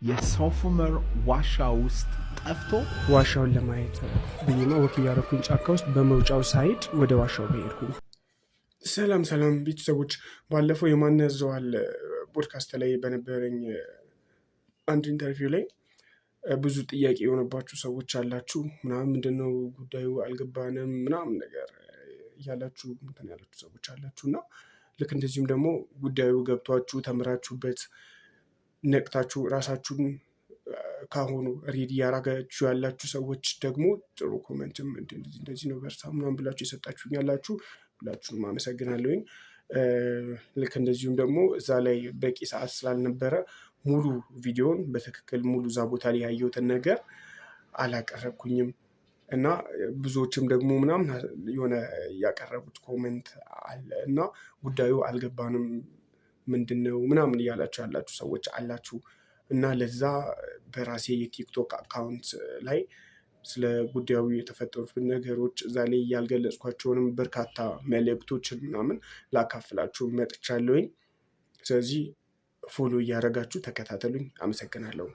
የሶፍ ዑመር ዋሻ ውስጥ ጠፍቶ ዋሻውን ለማየት ብዬማ walk እያደረኩኝ ጫካ ውስጥ በመውጫው side ወደ ዋሻው በሄድኩኝ። ሰላም ሰላም ቤተሰቦች፣ ባለፈው የማንያዘዋል ፖድካስት ላይ በነበረኝ አንድ interview ላይ ብዙ ጥያቄ የሆነባችሁ ሰዎች አላችሁ፣ ምናምን ምንድነው ጉዳዩ አልገባንም ምናምን ነገር እያላችሁ እንትን ያላችሁ ሰዎች አላችሁ። እና ልክ እንደዚሁም ደግሞ ጉዳዩ ገብቷችሁ፣ ተምራችሁበት፣ ነቅታችሁ፣ ራሳችሁን ካሁኑ ready እያረጋችሁ ያላችሁ ሰዎች ደግሞ ጥሩ comment ም እንደዚህ እንደዚህ ነው፣ በርታ ምናምን ብላችሁ የሰጣችሁኝ ያላችሁ ሁላችሁንም አመሰግናለሁኝ። ልክ እንደዚሁም ደግሞ እዛ ላይ በቂ ሰዓት ስላልነበረ ሙሉ ቪዲዮን በትክክል ሙሉ እዛ ቦታ ላይ ያየሁትን ነገር አላቀረብኩኝም። እና ብዙዎችም ደግሞ ምናምን የሆነ ያቀረቡት comment አለ እና ጉዳዩ አልገባንም፣ ምንድነው ምናምን እያላችሁ ያላችሁ ሰዎች አላችሁ። እና ለዛ በራሴ የቲክቶክ account ላይ ስለ ጉዳዩ የተፈጠሩትን ነገሮች፣ እዛ ላይ ያልገለጽኳቸውንም በርካታ መልእክቶችን ምናምን ላካፍላችሁ መጥቻለሁኝ። ስለዚህ follow እያደረጋችሁ ተከታተሉኝ። አመሰግናለሁ።